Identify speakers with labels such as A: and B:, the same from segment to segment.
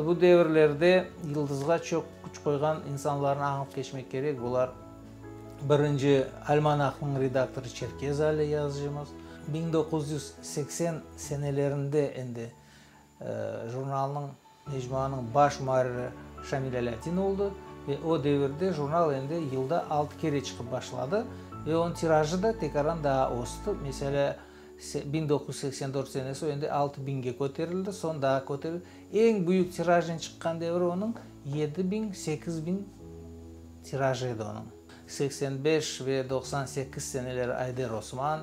A: bu devirlerde Yıldızğa çoq küç qoyğan insanlarnı añıp keçmek kerek. Bular, birinci, almanahnıñ redaktorı Çerkez Ali yazıcımız. 1980 senelerinde endi jurnalnıñ, mecmuanıñ baş muarriri Şamil Alâdin oldı ve o devirde jurnal endi yılda altı kere çıqıp başladı ve onıñ tirajı da tekaran daa östi. Meselâ, 1984 senesi o endi altı biñge köterildi, soñ daa köterildi. Eñ büyük tirajnen çıqqan devri onıñ yedi biñ, sekiz biñ tirajı edi onıñ. 85 ve 98 seneleri Ayder Osman,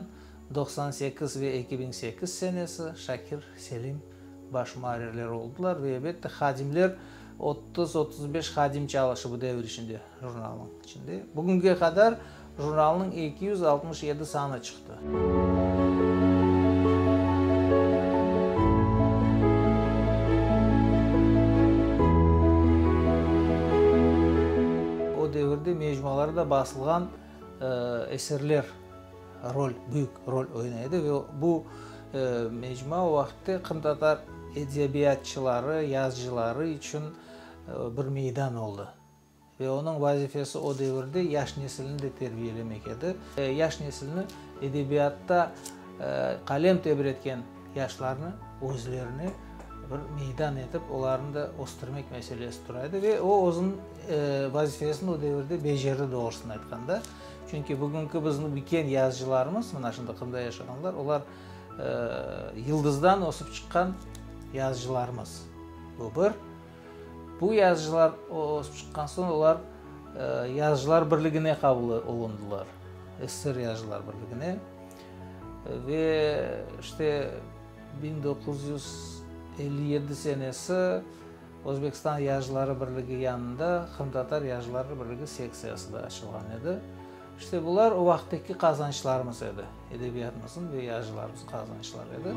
A: 98 ve 2008 senesi Şakir Selim baş muarrirler oldılar ve elbette hadimler, 30-35 hadim çalışı bu devir içinde jurnalnıñ içinde. Bugünge qadar jurnalnıñ 267 sanı çıqtı. O devirde mecmualarda basılğan eserler rol, büyük rol oynay edi ve bu mecmua o vaqıtte qırımtatar edebiyatçıları, yazıcıları içün bir meydan oldı. Ve onıñ vazifesi o devirde yaş nesilni de terbiyelemek edi. Yaş nesilni edebiyatta qalem tebretken yaşlarnı özlerine bir meydan etip, olarnı da östürmek meselesi tura edi. Ve o özüniñ vazifesini o devirde becerdi, doğrusını aytqanda. Çünki bugünki bizim üyken yazıcılarımız, mına şimdi Qırımda yaşağanlar, olar yıldızdan ösip çıqqan yazıcılarımız. Bu bir. Bu yazıcılar ösip çıqqan soñ, olar Yazıcılar birligine qabul olundılar, SSR Yazıcılar birligine. Ve işte 1957 senesi Özbekistan Yazıcıları birligi yanında Qırımtatar Yazıcıları birligi sektsiyası da açılğan edi. İşte bular o vaqıttaki qazançlarımız edi, edebiyatımıznıñ ve yazıcılarımıznıñ qazançları edi.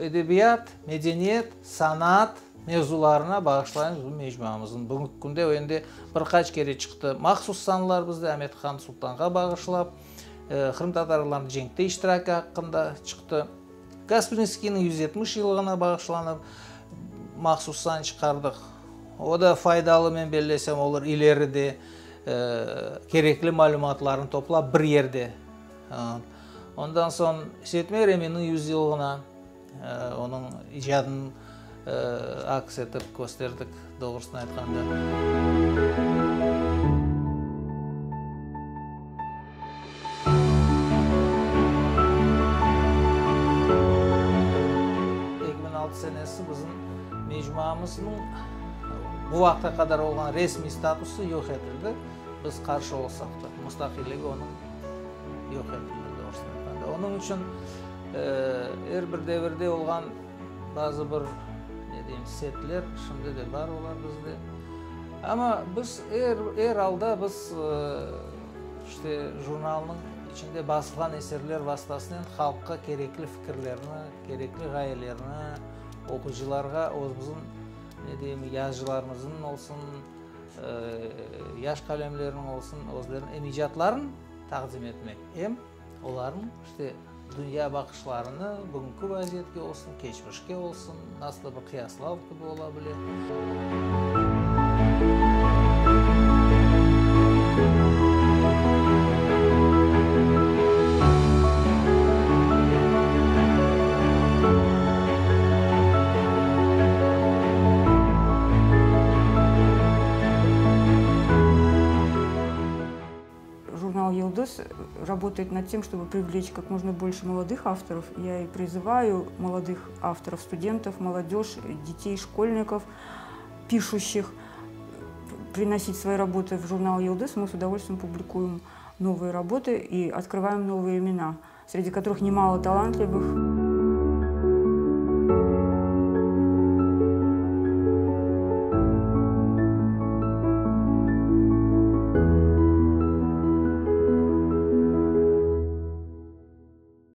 A: Edebiyat, medeniyet, sanat mevzularına bağışlaymız bu mecmuamıznı. Bugünki künde o endi bir qaç kere çıqtı. Mahsus sanlar bizde Amet-Han Sultanğa bağışlap, qırımtatarlarnıñ cenkte iştiraki aqqında çıqtı. Gasprinskiyniñ 170 yıllığına bağışlanıp mahsus san çıqardıq. O da faydalı, men bellesem, olur ileride kerekli malümatlarnı toplap bir yerde. Ondan soñ Seytmeir Eminniñ yüzyılığına onıñ icadını aks etip kösterdik, doğrusını aytqanda. 2006 senesi bizim mecmuamıznıñ bu vaqıtqa qadar olğan resmiy statusı yoq etildi. Biz qarşı olsaq da, mustaqilligi onıñ yoq etildi, doğrusını aytqanda. Onıñ içün er bir devirde olğan bazı bir, ne deyim, setler şimdi de bar olar bizde. Amma biz er, er alda biz, işte, jurnalnıñ içinde basılğan eserler vastasınen halqqa kerekli fikirlerni, kerekli ğayelerni, oqucılarğa özümüzniñ, ne deyim, yazıcılarımıznıñ olsun, Yaş qalemlerniñ olsun, özleriniñ em icatlarını taqdim etmek, em olarnıñ, işte, dünya baqışlarını bugünki vaziyetke olsun, keçmişke olsun, nasıl da bir qıyaslav kibi ola bile.
B: Журнал «Йылдыз» работает над тем, чтобы привлечь как можно больше молодых авторов. Я и призываю молодых авторов, студентов, молодежь, детей, школьников, пишущих, приносить свои работы в журнал «Йылдыз». Мы с удовольствием публикуем новые работы и открываем новые имена, среди которых немало талантливых.